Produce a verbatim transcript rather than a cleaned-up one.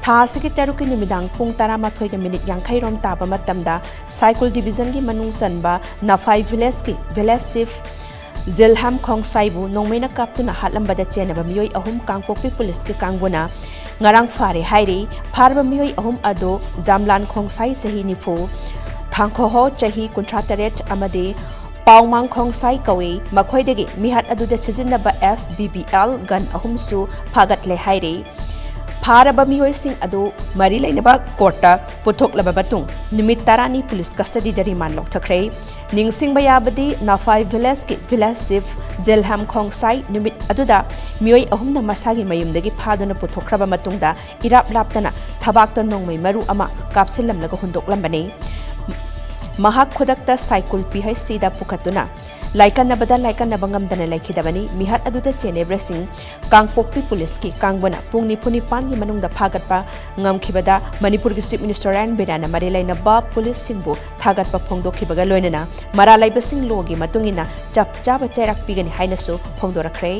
ꯊꯥ ꯑꯁꯤꯒꯤ ꯇꯔꯨꯛꯀꯤ ꯅꯨꯃꯤꯗꯥꯡ ꯄꯨꯡ ꯇꯔꯥꯃꯥꯊꯣꯏꯒ ꯃꯤꯅꯤꯠ ꯌꯥꯡꯈꯩ ꯔꯣꯝ ꯇꯥꯕ ꯃꯇꯝꯗ ꯁꯥꯏꯀꯨꯜ ꯗꯤꯕꯤꯖꯟꯒꯤ ꯃꯅꯨꯡ ꯆꯟꯕ ꯅꯐꯥꯏ ꯚꯤꯂꯦꯖꯀꯤ ꯚꯤꯂꯦꯖ ꯆꯤꯐ ꯖꯤꯜꯍꯥꯝ ꯈꯣꯡꯁꯥꯏꯕꯨ ꯅꯣꯡꯃꯩꯅ ꯀꯥꯞꯇꯨꯅ ꯍꯥꯠꯂꯝꯕꯗ ꯆꯦꯟꯅꯕ ꯃꯤꯑꯣꯏ ꯑꯍꯨꯝ ꯀꯥꯡꯄꯣꯛꯄꯤ ꯄꯨꯂꯤꯁꯀꯤ ꯀꯥꯡꯕꯨꯅ ꯉꯔꯥꯡ ꯐꯥꯔꯦ ꯍꯥꯏꯔꯤ꯫ ꯐꯥꯔꯕ ꯃꯤꯑꯣꯏ ꯑꯍꯨꯝ ꯑꯗꯨ ꯖꯥꯝꯂꯥꯟ ꯈꯣꯡꯁꯥꯏ, ꯆꯍꯤ ꯅꯤꯐꯨ, ꯊꯥꯡꯈꯣꯍꯣ, ꯆꯍꯤ ꯀꯨꯟꯊ꯭ꯔꯥ ꯇꯔꯦꯠ ꯑꯃꯗꯤ ꯄꯥꯎꯃꯥꯡ ꯈꯣꯡꯁꯥꯏ ꯀꯧꯏ꯫ ꯃꯈꯣꯏꯗꯒꯤ ꯃꯤꯍꯥꯠ ꯑꯗꯨꯗ ꯁꯤꯖꯤꯟꯅꯕ ꯑꯦꯁ ꯕꯤ ꯕꯤ ꯑꯦꯜ ꯒꯟ ꯑꯍꯨꯝꯁꯨ ꯐꯥꯒꯠꯂꯦ ꯍꯥꯏꯔꯤ꯫ ꯐꯥꯔꯕ ꯃꯤꯑꯣꯏꯁꯤꯡ ꯑꯗꯨ ꯃꯔꯤ ꯂꯩꯅꯕ ꯀꯣꯔꯠꯇ ꯄꯨꯊꯣꯛꯂꯕ ꯃꯇꯨꯡ ꯅꯨꯃꯤꯠ ꯇꯔꯥꯅꯤ ꯄꯨꯂꯤꯁ ꯀꯁꯇꯗꯤꯗ ꯔꯤꯃꯥꯟ ꯂꯧꯊꯈ꯭ꯔꯦ꯫ ꯅꯤꯡꯁꯤꯡꯕ ꯌꯥꯕꯗꯤ, ꯅꯐꯥꯏ ꯚꯤꯂꯦꯖꯀꯤ ꯚꯤꯂꯦꯖ ꯆꯤꯐ ꯖꯤꯜꯍꯥꯝ ꯈꯣꯡꯁꯥꯏ ꯅꯨꯃꯤꯠ ꯑꯗꯨꯗ ꯃꯤꯑꯣꯏ ꯑꯍꯨꯝꯅ ꯃꯁꯥꯒꯤ ꯃꯌꯨꯝꯗꯒꯤ ꯐꯥꯗꯨꯅ ꯄꯨꯊꯣꯛꯈ꯭ꯔꯕ ꯃꯇꯨꯡꯗ ꯏꯔꯥꯞ ꯂꯥꯞꯇꯅ ꯊꯕꯥꯛꯇ ꯅꯣꯡꯃꯩ ꯃꯔꯨ ꯑꯃ ꯀꯥꯞꯁꯤꯜꯂꯝꯂꯒ ꯍꯨꯟꯗꯣꯛꯂꯝꯕꯅꯤ꯫ ꯃꯍꯥꯛ ꯈꯨꯗꯛꯇ ꯁꯥꯏꯀꯨꯜ ꯄꯤ ꯍꯩꯆ ꯁꯤꯗ ꯄꯨꯈꯠꯇꯨꯅ ꯂꯥꯏꯀꯠꯅꯕꯗ ꯂꯥꯏꯀꯠꯅꯕ ꯉꯝꯗꯅ ꯂꯩꯈꯤꯗꯕꯅꯤ꯫ ꯃꯤꯍꯥꯠ ꯑꯗꯨꯗ ꯆꯦꯟꯅꯔꯤꯕꯁꯤꯡ ꯀꯥꯡꯄꯣꯛꯄꯤ ꯄꯨꯂꯤꯁꯀꯤ ꯀꯥꯡꯕꯨꯅ ꯄꯨꯡ ꯅꯤꯐꯨ ꯅꯤꯄꯥꯟꯒꯤ ꯃꯅꯨꯡꯗ ꯐꯥꯒꯠꯄ ꯉꯝꯈꯤꯕꯗ ꯃꯅꯤꯄꯨꯔꯒꯤ ꯆꯤꯐ ꯃꯤꯅꯤꯁꯇꯔ ꯑꯦꯟ ꯕꯤꯔꯦꯟꯅ ꯃꯔꯤ ꯂꯩꯅꯕ ꯄꯨꯂꯤꯁꯁꯤꯡꯕꯨ ꯊꯥꯒꯠꯄ ꯐꯣꯡꯗꯣꯛꯈꯤꯕꯒ ꯂꯣꯏꯅꯅ ꯃꯔꯥꯜ ꯂꯩꯕꯁꯤꯡ ꯂꯣꯒꯤ ꯃꯇꯨꯡ ꯏꯟꯅ ꯆꯞ ꯆꯥꯕ ꯆꯩꯔꯥꯛ ꯄꯤꯒꯅꯤ ꯍꯥꯏꯅꯁꯨ ꯐꯣꯡꯗꯣꯔꯛꯈ꯭ꯔꯦ꯫